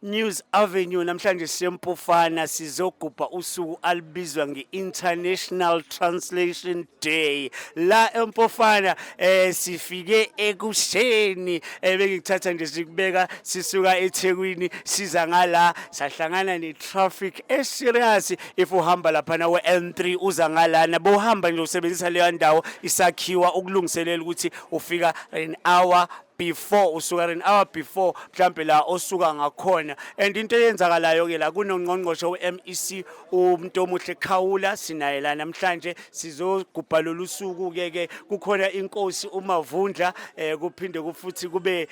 News Avenue namhlanje siyempufana sizogubha usuku alibizwa nge-International Translation Day la eMpofana. Sifike ekuseni, bengikuthatha nje sikubeka sisuka eThekwini siza ngala, sahlangana ne-traffic eserious. If uhamba laphana we-N3 uza ngalana, bohamba nje usebenzisa leyo ndawo isakhiwa ukulungiselela ukuthi ufika an hour before, usuka an hour before mhlambe la osuka ngakhona. And into eyenzakalayo ke la, kunongqongqoshe we-MEC uMntomuhle Khawula, sinaye la namhlanje sizogubha lolu suku. Ke ke kukhona inkosi uMavundla, kuphinde kufuthi kube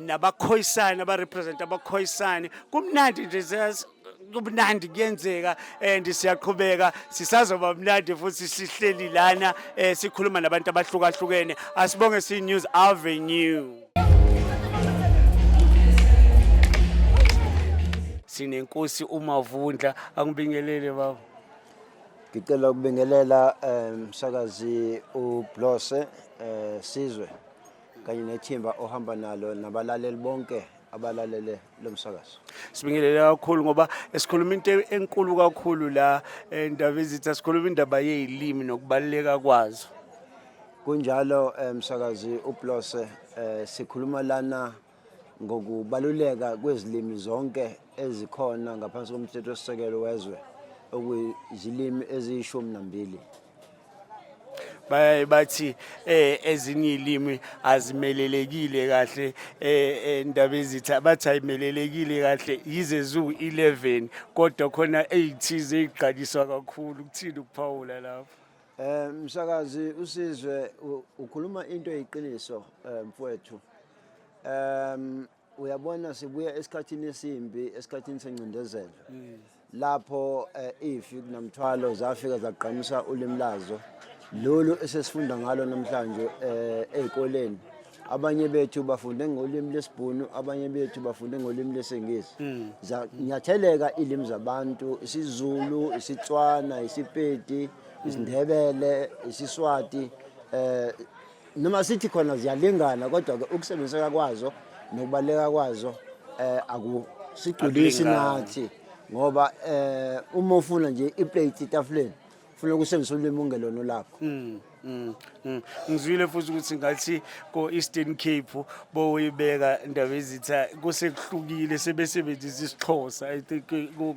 nabakhoyisana abarepresent abakhoyisane. Kumnandi nje, kumnandi kuyenzeka and siyaqhubeka, sisazoba mnandi futhi sihleli lana, sikhuluma nabantu abahlukahlukene. Asibonge si News Avenue. Sinenkosi uMavundla, angibingelele baba. Ngicela ukubingelela msakazi uBlose Sizwe kanye nethimba ohamba nalo nabalaleli bonke abalalele lo msakazo. Sibingelele kakhulu ngoba sikhuluma into enkulu kakhulu la, indaba ezithi sikhuluma indaba yezilimi nokubaluleka kwazo. Kunjalo, msakazi uBlose, sikhuluma lana ngokubaluleka kwezilimi zonke ezikhona ngaphansi komthetho sisekelo wezwe, okuyizilimi eziyi-12. Bayaye bathi ezinye izilimi azimelelekile kahle, indaba ezithi bathi ayimelelekile kahle yize zu-11, kodwa khona eyithize eyigqaliswa kakhulu. Kuthini ukuphawula lapho? Msakazi usizwe, ukhuluma into eyiqiniso, mfowethu. Uyabona, sibuya esikhathini esimbi, esikhathini sencindezelo. Lapho ifi kunamthwalo zafika zagqamisa ulimi lazo. Lolu esesifunda ngalo namhlanje ezikoleni. Abanye bethu bafunde ngolimi lesiBhunu, abanye bethu bafunde ngolimi lesiNgisi. Zanyatheleka ilimi zabantu, isiZulu, isiTswana, isiPedi, isiNdebele, isiSwati, noma sithi khona ziyalingana, kodwa ke ukusebenziseka kwazo nokubaluleka kwazo akusigculisi Akulingani. nathi, ngoba uma ufuna nje iplate etafuleni, ufuna ukusebenzisa ulimi ongelona lakho. Ngizwile futhi ukuthi ngathi ko Eastern Cape bowuyibeka indaba ezitha kusekuhlukile, sebesebenzisa isiXhosa, I think,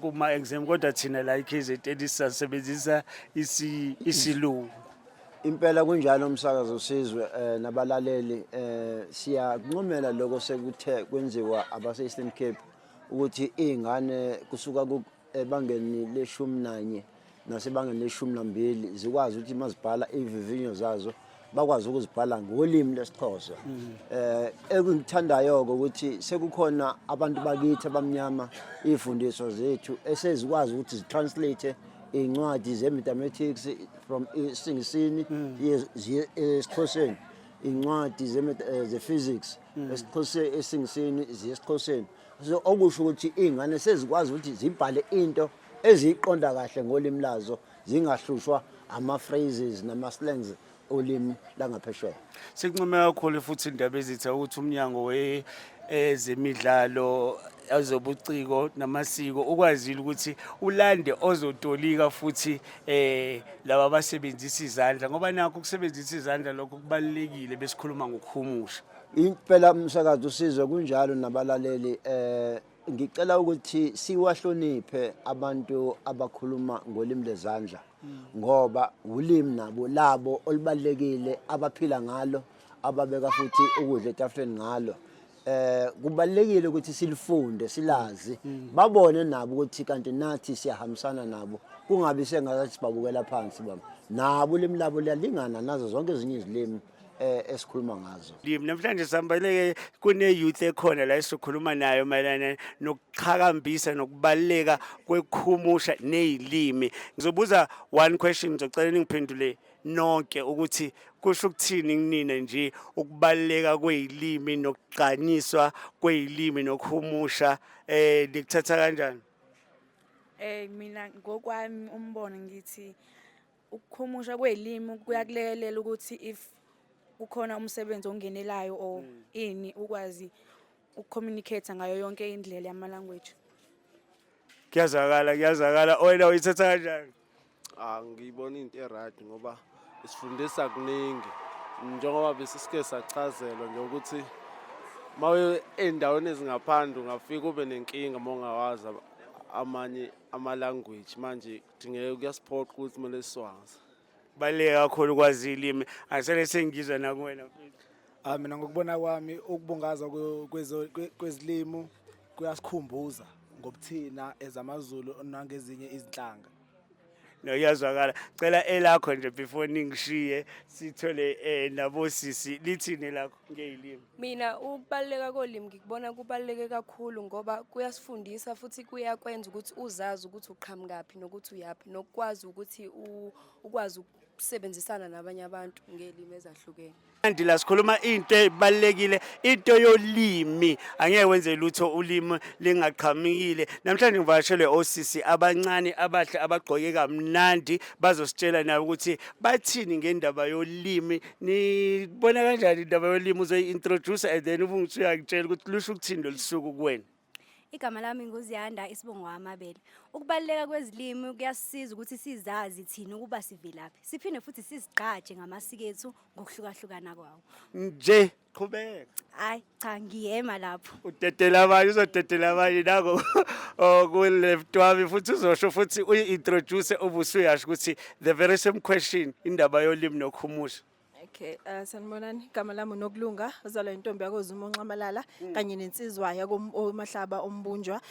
kuma exam, kodwa thina la iKZN sisasebenzisa isilungu. Impela kunjalo, umsakazo usizwe nabalaleli, siyakuncomela lokho sekuthe kwenziwa abase Eastern Cape ukuthi izingane kusuka ebangeni le-11 nasebangeni le-12 zikwazi ukuthi mazibhala ivivinyo zazo bakwazi ukuzibhala ngolimi lesiXhosa. Engikuthandayo ukuthi sekukhona abantu bakithi abamnyama, ifundiso zethu esezikwazi ukuthi zitranslate incwadi ze-mathematics from isiNgisini ziye esiXhoseni, incwadi ze-physics esiXhoseni, esiNgisini ziye esiXhoseni. So okusho ukuthi iy'ngane sezikwazi ukuthi zibhale into eziyiqonda kahle ngolimi lazo, zingahlushwa ama-phrases nama-slangs olimi langaphesheya. Sincome kakhulu futhi indaba ezitha ukuthi umnyango ezemidlalo, ezobuciko namasiko ukwazile ukuthi ulande ozotolika futhi laba abasebenzisa izandla, ngoba nakho ukusebenzisa izandla lokho kubalulekile besikhuluma ngokuhumusha. Impela umsakazo usizwe, kunjalo nabalaleli. Ngicela ukuthi siwahloniphe abantu abakhuluma ngolimi lezandla, ngoba ulimi nabo labo olubalekile abaphila ngalo, ababeka futhi ukudla etafuleni ngalo. Kubalekile ukuthi silifunde, silazi, babone nabo ukuthi kanti nathi siyahambisana nabo, kungabi sengathi sibabukela phansi. Baba nabo ulimi labo liyalingana nazo zonke ezinye izilimi esikhuluma ngazo. Limi namhlanje sihambeleke kune youth ekhona la esikhuluma nayo mayelana nokuqhakambisa nokubaluleka kwekhumusha nezilimi. Ngizobuza one question, ngizocela ningiphendule nonke ukuthi kusho ukuthini kunina nje ukubaluleka kwezilimi nokugqanyiswa kwezilimi nokuhumusha, nikuthatha kanjani? Mina ngokwami umbono ngithi ukukhumusha kwelimi kuyakulekelela ukuthi if kukhona umsebenzi ongenelayo or ini ukwazi. ukucommunicate ngayo yonke indlela yama language. Kuyazwakala, kuyazwakala. Wena uyithatha kanjani? Ah, ngiyibona into e-right ngoba isifundisa kuningi, njengoba besisike sachazelwa nje ukuthi uma ey'ndaweni ezingaphandle ungafika ube nenkinga uma ungawazi amanye ama-language. Manje kudingeka, kuyasiphoqa ukuthi kumele siwazi. Kubaluleke kakhulu ukwazi ilimi. Asele sengizwa nakuwena, mfethu. Ah, mina ngokubona kwami ukubungaza kwezilimi kuyasikhumbuza ngobuthina ezamaZulu nangezinye izinhlanga. No, kuyazwakala. Cela elakho nje before ningishiye, sithole nabosisi, lithini lakho ngeyilimi? Mina ukubaluleka kolimi ngikubona kubaluleke kakhulu ngoba kuyasifundisa futhi kuyakwenza ukuthi uzazi ukuthi uqhamukaphi nokuthi uyaphi, nokukwazi ukuthi ukwazi ukusebenzisana nabanye abantu ngelimi ezahlukene. Andila, sikhuluma into ebalulekile, into yolimi. Angeke wenze lutho ulimi lingaqhamukile. Namhlanje ngivakashelwe osisi abancane abahle abagqoke kamnandi, bazositshela nabo ukuthi bathini ngendaba yolimi. Nibona kanjani indaba yolimi? Uzoyi-introduce and then ubungithi uyangitshela ukuthi lusho ukuthini lolu suku kuwena. Igama lami nguZiyanda, isibongo wamabele. Ukubaluleka kwezilimi kuyasisiza ukuthi sizazi thina ukuba sivelaphi. Siphinde futhi sizigqaje ngamasiko ethu ngokuhlukahlukana kwawo. Nje qhubeka. Hayi cha, ngiyema lapho. Udedela abanye, uzodedela abanye nako ku-left wami futhi uzosho futhi uyi-introduce, ubusuyasho ukuthi the very same question, indaba yolimi nokhumusha. Okay, sanibonani. Igama lami uNokulunga, uzalwa intombi yakoZuma oNxamalala kanye nensizwa yakoMahlaba ombunjwa.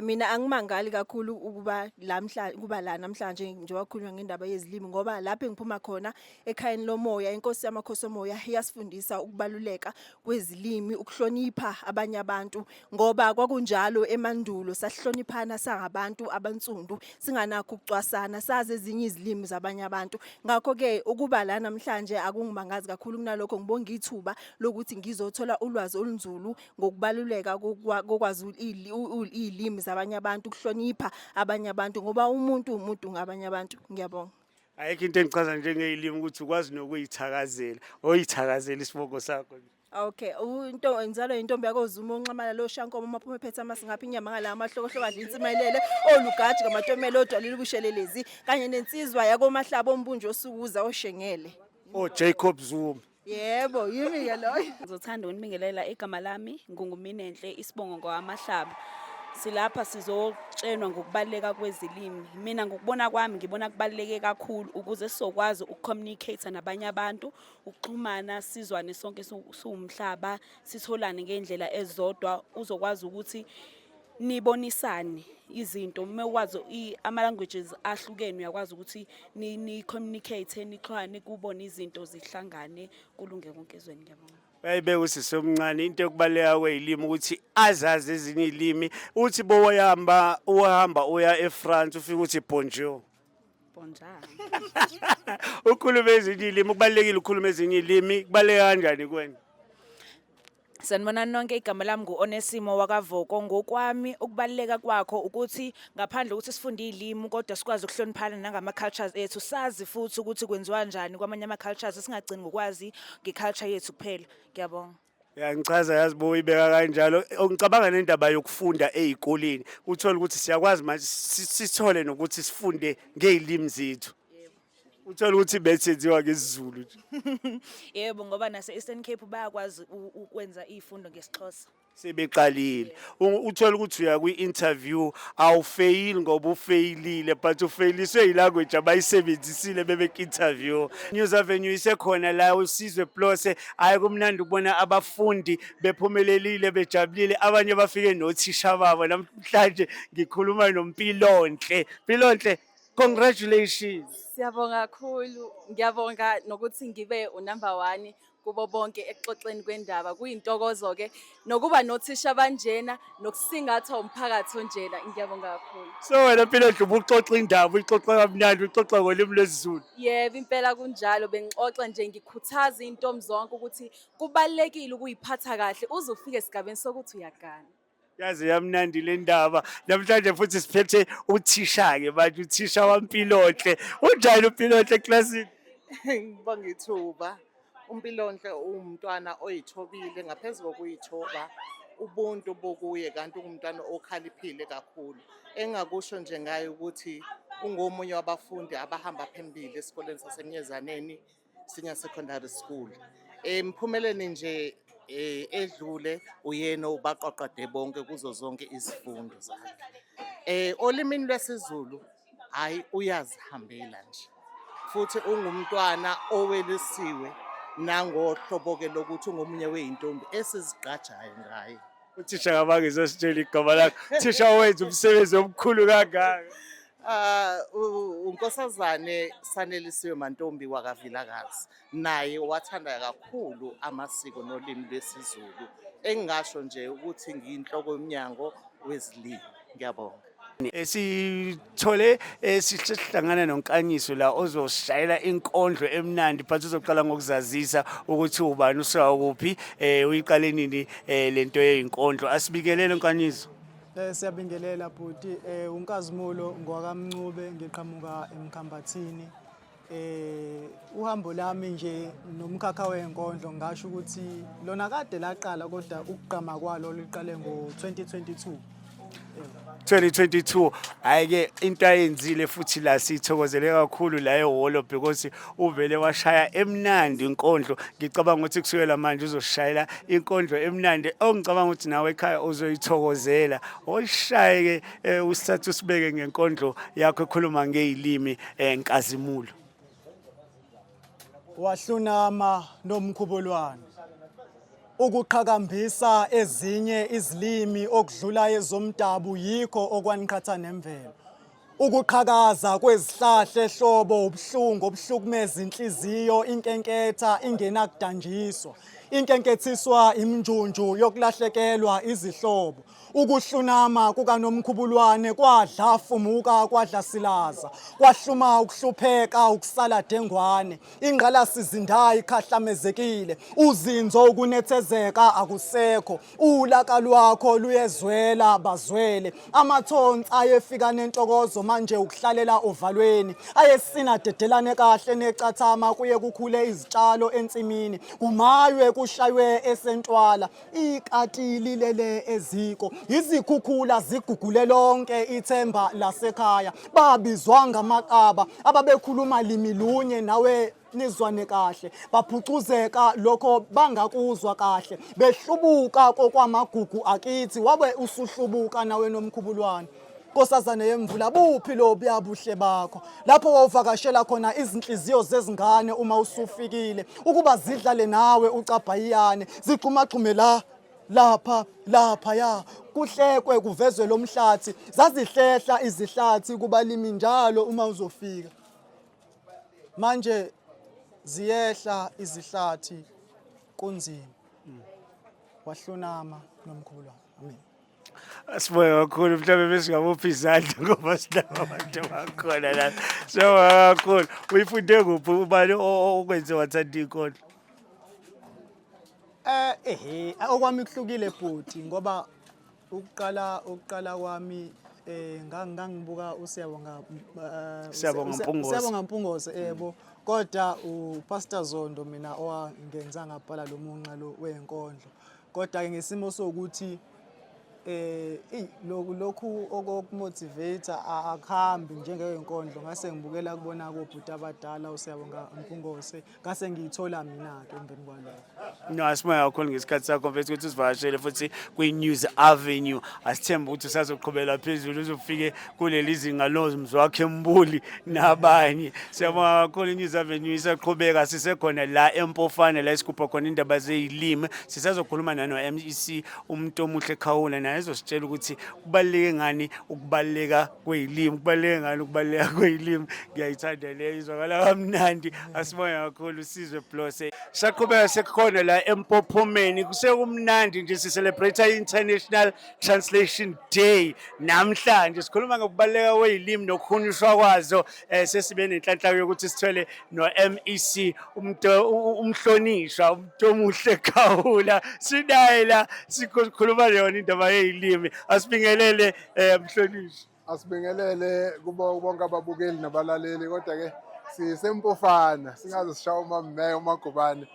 Mina angimangali kakhulu ukuba la mhla kuba la namhlanje njengoba kukhulunywa ngendaba yezilimi, ngoba lapho engiphuma khona ekhayeni lomoya, inkosi yamakhosi omoya iyasifundisa ukubaluleka kwezilimi, ukuhlonipha abanye abantu, ngoba kwakunjalo emandulo, sasihloniphana sangabantu abansundu, singanakho ukucwasana, sazi ezinye izilimi zabanye abantu. Ngakho-ke ukuba la namhlanje akungimangazi kakhulu, kunalokho ngibonga ithuba lokuthi ngizothola ulwazi olunzulu ngokubaluleka kokwazi iy'limi zabanye abantu, ukuhlonipha abanye abantu, ngoba umuntu umuntu ngabanye abantu. Ngiyabonga. Ayikho into engichaza njengeyilimi ukuthi ukwazi nokuyithakazela, oyithakazela isibongo sakho nje. Okay, into ngizalwa intombi yakoZuma oNxamalala oShankomo maphuma ephethe amasingapha inyama ngala amahlokohloko adla insimayelele olugaji ngamatomela odwalile ubushelelezi kanye nensizwa yakoMahlaba ombunjo osukuza oshengele. Oh, Jacob Zuma. Yebo, yimi ke loyo. Ngizothanda ukunibingelela, igama lami ngunguMinenhle, isibongo ngowamaHlaba. Silapha sizotshenwa ngokubaluleka kwezilimi. Mina ngokubona kwami ngibona kubaluleke kakhulu ukuze sizokwazi ukucommunicate nabanye abantu, ukuxhumana, sizwane sonke siwumhlaba, sitholane ngendlela ezodwa, uzokwazi ukuthi nibonisane izinto uma ukwazi ama-languages ahlukene, uyakwazi ukuthi ni-communicate, nixhwane, kubone izinto zihlangane, kulunge konke ezweni. Ngiyabonga. Uyayibeka usisi omncane into yokubaluleka kwey'limi, ukuthi azazi ezinye iy'limi, uthi boyahamba uhamba uya eFrance, ufike uthi bonjour. Bonjour. Ukhulume ezinye iy'limi, kubalulekile ukukhuluma ezinye iy'limi. Kubaluleke kanjani kuwena? Sanibonani nonke, igama lami ngu-Onesimo wakaVoko. Ngokwami ukubaluleka kwakho ukuthi ngaphandle kokuthi sifunde iy'limi kodwa sikwazi ukuhloniphana nangama-cultures ethu, sazi futhi ukuthi kwenziwa kanjani kwamanye ama-cultures, singagcini ngokwazi nge-culture yethu kuphela. Ngiyabonga. Uyangichaza yazi bo uyibeka kanjalo. Ngicabanga nendaba yokufunda ey'koleni, uthole ukuthi siyakwazi manje sithole nokuthi sifunde ngey'limi zethu, uthole ukuthi bethenziwa ngesiZulu nje. Yebo, ngoba nase-Eastern Cape bayakwazi ukwenza iy'fundo ngesiXhosa. Sebeqalile. Uthole ukuthi uya kwi-interview, awufeyili ngoba ufeyilile, but ufeyiliswe yilanguage abayisebenzisile bebek-interview. News Avenue isekhona la, uSizwe Plose. Hhayi, kumnandi ukubona abafundi bephumelelile, bejabulile, abanye bafike nothisha babo. Namhlanje ngikhuluma noMpilonhle. Mpilonhle, congratulations. Siyabonga kakhulu. Ngiyabonga nokuthi ngibe unumber 1 kubo bonke ekuxoxeni kwendaba. Kuyintokozo ke nokuba nothisha banjena nokusingatha umphakathi onjena. Ngiyabonga kakhulu. So wena Mpilonhle ubuxoxa indaba, uyixoxa kamnandi, uyixoxa ngolimi lwesiZulu. Yebo, impela kunjalo, bengixoxa nje ngikhuthaza intombi zonke ukuthi kubalekile ukuyiphatha kahle uze ufike esigabeni sokuthi uyagana. Yaze yamnandi le ndaba. Namhlanje futhi siphethe uthisha-ke manje, uthisha waMpilonhle. Unjani uMpilonhle eklasini? Ngibonga ithuba. UMpilonhle uwumntwana oyithobile, ngaphezu kokuyithoba. Ubuntu bukuye kanti ungumntwana okhaliphile kakhulu. Engingakusho nje ngaye ukuthi ungomunye wabafundi abahamba phambili esikoleni saseMnyezaneni Senior Secondary School. Emphumeleni nje edlule uyena obaqwaqwade bonke kuzo zonke izifundo zakhe. Olimini lwesiZulu hhayi uyazihambela nje futhi ungumntwana owelisiwe nangohlobo-ke lokuthi ungomunye wey'ntombi esizigqajayo ngaye. Uthisha kabange izositshela igama lakho. Thisha wenza umsebenzi omkhulu kangaka. Ah, uNkosazane Sanelisiwe Mantombi wakaVilakazi naye wathanda kakhulu amasiko nolimi lwesiZulu. Engingasho nje ukuthi ngiyinhloko yomnyango wezilimi. Ngiyabonga. Sithole sihlangana noNkanyiso la ozoshayela inkondlo emnandi but uzoqala ngokuzazisa ukuthi ubani usuka kuphi uyiqale nini lento yeyinkondlo asibikelele Nkanyiso. Siyabingelela bhuti uNkazimulo ngwakaMncube ngiqhamuka eMkhambathini. Uhambo lami nje nomkhakha wenkondlo ngasho ukuthi lona kade laqala kodwa ukugqama kwalo liqale ngo-2022. 2022 hayi ke into ayenzile futhi la sithokozele kakhulu la ehholo because uvele washaya emnandi inkondlo. Ngicabanga ukuthi kusukela manje uzoshayela inkondlo emnandi ongicabanga ukuthi nawe ekhaya uzoyithokozela. Oyishaye ke usithathe usibeke ngenkondlo yakho ekhuluma ngezilimi Nkazimulo. Wahlunama nomkhubulwane ukuqhakambisa ezinye izilimi okudlula ezomdabu yikho okwaniqhatha nemvelo. Ukuqhakaza kwezihlahla ehlobo ubuhlungu obuhlukumeza inhliziyo inkenketha ingenakudanjiswa. Inkenkethiswa iminjunju yokulahlekelwa izihlobo. Ukuhlunama kukaNomkhubulwane kwadla fumuka kwadla silaza kwahluma ukuhlupheka ukusala dengwane ingqalasizinda ikhahlamezekile uzinzo ukunethezeka akusekho ulaka lwakho luyezwela bazwele amathonsi ayefika nentokozo manje ukuhlalela ovalweni ayesina dedelane kahle necathama kuye kukhule izitshalo ensimini kumaywe kushaywe esentwala Ikati lilele eziko, izikhukhula zigugule lonke ithemba lasekhaya. Babizwa ngamaqaba ababekhuluma limi lunye nawe nizwane kahle baphucuzeka lokho bangakuzwa kahle behlubuka kokwamagugu akithi wabe usuhlubuka nawe nomkhubulwane Nkosazane yemvula buphi lobuya buhle bakho lapho wawuvakashela khona izinhliziyo zezingane uma usufikile ukuba zidlale nawe ucabhayiyane zigxumagxume la lapha lapha ya kuhlekwe kuvezwe lomhlathi zazihlehla izihlathi kubalimi njalo uma uzofika manje ziyehla izihlathi kunzima wahlonama nomkhulu amen. Asibonge kakhulu mhlawumbe besingabopha izandla ngoba sinabo abantu abakhona la. Siyabonga kakhulu. Uyifunde kuphi ubani okwenze wathanda inkondlo? Ehe okwami kuhlukile bhuti ngoba ukuqala ukuqala kwami ngangibuka uSiyabonga Siyabonga Mpungose. Siyabonga Mpungose yebo kodwa uPastor Zondo mina owangenza ngabhala lo munxa lo wenkondlo kodwa ke ngesimo sokuthi eyi lokhu okokumotivate akuhambi njengenkondlo ngase ngibukela kubona kobhuti abadala uSiyabonga Mpungose ngase ngiyithola mina-ke emveni kwalokho. No, asibonge kakhulu ngesikhathi sakho mfethu ukuthi usivakashele futhi kwi-News Avenue. Asithembe ukuthi usazoqhubela phezulu uzofike kuleli zinga lomzwakhe Mbuli nabanye. Siyabonga kakhulu i-News Avenue isaqhubeka sisekhona la eMpofana la esigubha khona indaba zeyilimi. Sisazokhuluma nano-MEC umuntu omuhle Khawula naye ezositshela ukuthi kubaluleke ngani ukubaluleka kweyilimi, kubaluleke ngani ukubaluleka kweyilimi. Ngiyayithanda leyo izwakala kamnandi. Asibonge kakhulu Sizwe Blose. Saqhubeka sekukhona la eMpophomeni kusekumnandi nje si-celebrate i-International Translation Day namhlanje sikhuluma ngokubaluleka kweyilimi nokuhunyushwa kwazo sesibe nenhlanhla yokuthi sithole no-MEC umuntu umhlonishwa umuntu omuhle Khawula sinaye la sikhuluma yona indaba yeyilimi asibingelele mhlonishwa. Asibingelele kubo bonke ababukeli nabalaleli kodwa ke siseMpofana singaze sishaye uMameya uMagubane.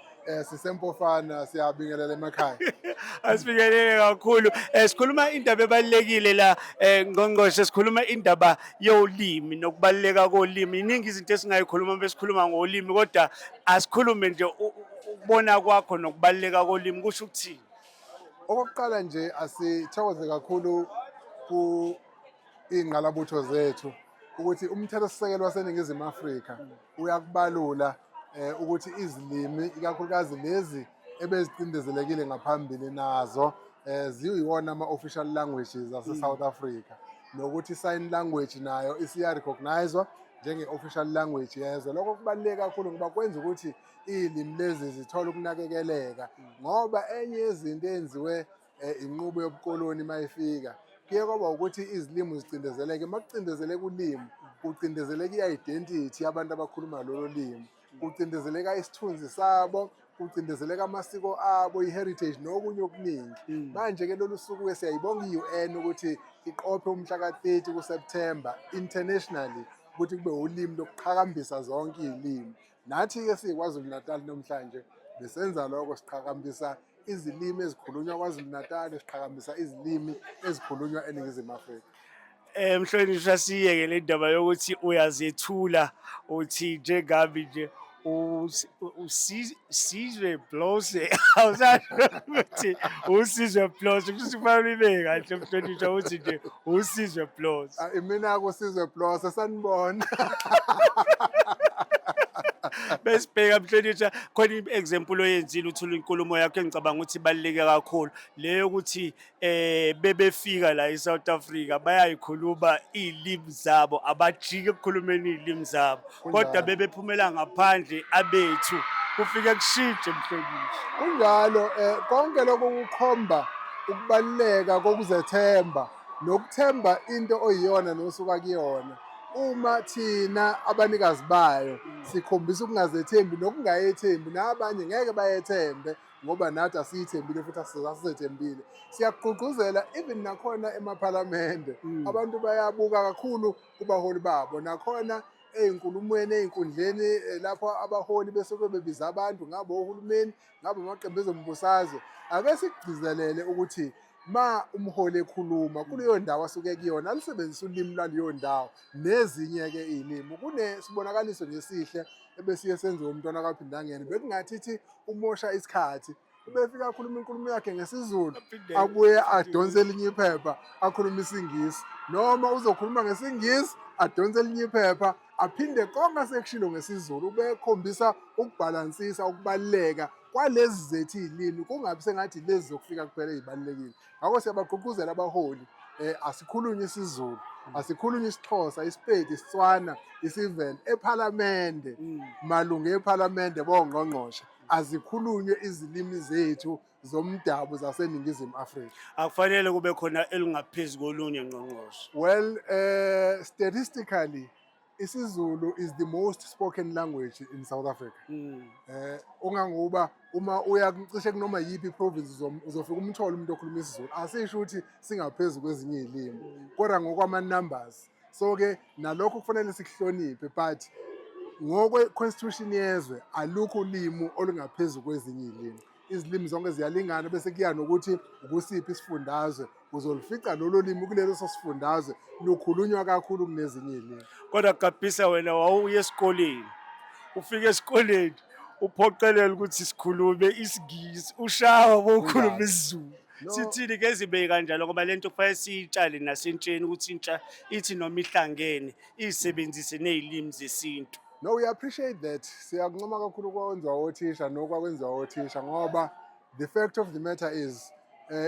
Sisempofana, siyabingelela emakhaya. Asibikelele kakhulu. Sikhuluma indaba ebalulekile la, ngqongqoshe, sikhuluma indaba yolimi nokubaluleka kolimi. Iningi izinto esingayikhuluma besikhuluma ngolimi, kodwa asikhulume nje ukubona kwakho nokubaluleka kolimi kusho ukuthini? Okokuqala nje, asithokoze kakhulu ku ingqalabutho zethu ukuthi umthethosisekelo waseNingizimu Afrika uyakubalula ukuthi izilimi, ikakhulukazi lezi ebezicindezelekile ngaphambili, nazo ziyiwona ama-official languages ase-South Africa, nokuthi sign language nayo isiya-recognizwa njenge-official language yezwe. Lokho kubaluleke kakhulu ngoba kwenza ukuthi iy'limi lezi zithole ukunakekeleka, ngoba enye yezinto eyenziwe inqubo yobukoloni mayifika kuye kwaba ukuthi izilimi zicindezeleke. Uma kucindezeleka ulimi, kucindezeleka i-identity yabantu abakhuluma lolo limi, kucindezeleka isithunzi sabo, kucindezeleka amasiko abo, i-heritage nokunye okuningi. Manje-ke lolu suku-ke siyayibonga i-UN ukuthi iqophe umhla ka-30 kuSeptember internationally ukuthi kube ulimi lokuqhakambisa zonke iy'limi. Nathi-ke siyiKwaZulu Natal namhlanje besenza lokho, siqhakambisa izilimi ezikhulunywa KwaZulu Natal, siqhakambisa izilimi ezikhulunywa eNingizimu Afrika. Mhlonishwa, siyeke le ndaba yokuthi uyazethula, uthi njengami nje uSizwe Blose, awusasho ukuthi uSizwe Blose, kusho kufanele uyibeke kahle mhlonishwa, uthi nje uSizwe Blose. Ah, imina kuSizwe Blose, sanibona. Besibheka mhlonishwa, khona i-example oyenzile uthula inkulumo yakho engicabanga ukuthi ibaluleke kakhulu, leyo yokuthi bebefika la eSouth Africa bayayikhuluma izilimi zabo, abajike ekukhulumeni izilimi zabo, kodwa bebephumela ngaphandle abethu kufike kushintshe mhlonishwa. Kunjalo, konke lokho kukhomba ukubaluleka kokuzethemba nokuthemba into oyiyona nosuka kuyona. Uma thina abanikazi bayo sikhombisa ukungazethembi nokungayethembi, nabanye ngeke bayethembe, ngoba nathi asiyithembile futhi asizethembile. Siyagqugquzela even nakhona emaphalamende, abantu bayabuka kakhulu kubaholi babo, nakhona ey'nkulumweni, ey'nkundleni, lapho abaholi besuke bebiza abantu, ngabe ohulumeni, ngabe amaqembu ezombusazwe. Ake sikugcizelele ukuthi ma umholi ekhuluma kuleyo ndawo asuke kuyona, alisebenzise ulimi lwaleyo ndawo nezinye-ke iy'limi. Kunesibonakaliso nje esihle ebesiye senziwe umntwana kaPhindangene, bekungathi ithi umosha isikhathi, ubefika akhuluma inkulumo yakhe ngesiZulu, abuye adonse elinye iphepha akhuluma isiNgisi, noma uzokhuluma ngesiNgisi adonse elinye iphepha aphinde konke asekushilo ngesiZulu. Ubekhombisa ukubhalansisa ukubaluleka kwalezi zethu iy'limi, kungabi sengathi lezi zokufika kuphela ey'balulekile. Ngakho siyabagqugquzela abaholi, asikhulunywe isiZulu, asikhulunywe isiXhosa, isiPedi, isiTswana, isiVenda ephalamende, malungu ephalamende, bongqongqoshe, azikhulunywe izilimi zethu zomdabu zaseNingizimu Afrika. Akufanele kube khona elingaphezu kolunye, ngqongqoshe? Well, statistically isiZulu is the most spoken language in South Africa. Ungangoba uma uya cishe kunoma yiphi province uzofika umthole umuntu okhuluma isiZulu. Asisho ukuthi singaphezulu kwezinye izilimi, kodwa ngokwama numbers. So ke nalokho kufanele sikuhloniphe, but ngokwe constitution yezwe alukho ulimi olungaphezulu kwezinye izilimi. Izilimi zonke ziyalingana, bese kuya nokuthi ukusiphi isifundazwe uzolufica lolo limi kulelo sifundazwe lukhulunywa kakhulu kunezinye izilimi. Kodwa Gabhisa, wena wawuya esikoleni, ufike esikoleni uphoqelela ukuthi sikhulume isiNgisi, ushawa bowukhuluma isiZulu. No. Sithini ke zibe kanjalo, ngoba lento kufanele siyitshale nasentsheni ukuthi intsha ithi noma ihlangene iyisebenzise nezilimi zesintu. No, we appreciate that. Siyakuncoma kakhulu kwenziwa othisha nokwakwenziwa othisha, ngoba the fact of the matter is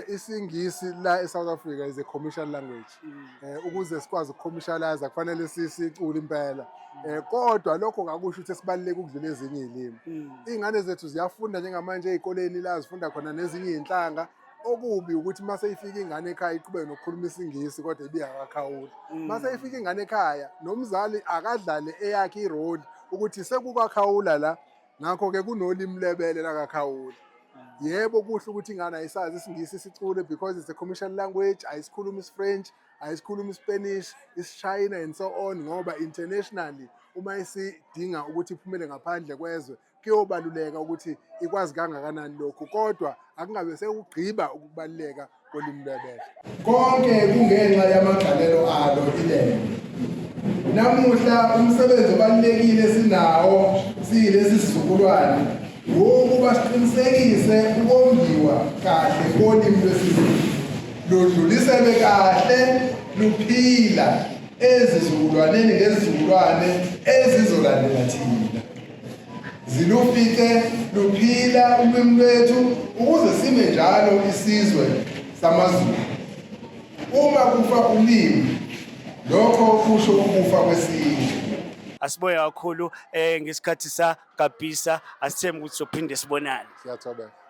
isiNgisi la eSouth Africa is a commercial language. Ukuze sikwazi ukucommercialize kufanele sisicule impela. Kodwa lokho ngakusho ukuthi sibaluleke ukudlula ezinye izilimi. Ingane zethu ziyafunda njengamanje ezikoleni la zifunda khona nezinye izinhlanga. Okubi ukuthi mase ifika ingane ekhaya iqhubeke nokukhuluma isiNgisi kodwa ibingakakhawuli. Mase ifika ingane ekhaya, nomzali akadlale eyakhe irole ukuthi sekukakhawula la, ngakho-ke kunolimi lebele lakakhawula. Yebo, kuhle ukuthi ingane ayisazi isiNgisi isicule because it's a commercial language, ayisikhulumi isiFrench, ayisikhulumi iSpanish, isiChina and so on, ngoba internationally uma isidinga ukuthi iphumele ngaphandle kwezwe kuyobaluleka ukuthi ikwazi kangakanani lokhu kodwa akungabe sekugqiba ukubaluleka kolimi lwebele. Konke kungenxa yamagalelo alo iLembe. Namuhla umsebenzi obalulekile sinawo siyilesi sizukulwane wokuba siqinisekise ukongiwa kahle kolimi lwesiZulu ludluliselwe kahle luphila ezizukulwaneni ngezizukulwane ezizolandela thina. Zilufice luphila ulwimi lwethu ukuze sime njalo isizwe samaZulu. Uma kufa ulimi lokho kusho ukufa kwesizwe. Asiboye kakhulu eh ngesikhathi sa Kabisa asithembe ukuthi sophinde sibonane. Siyathobeka.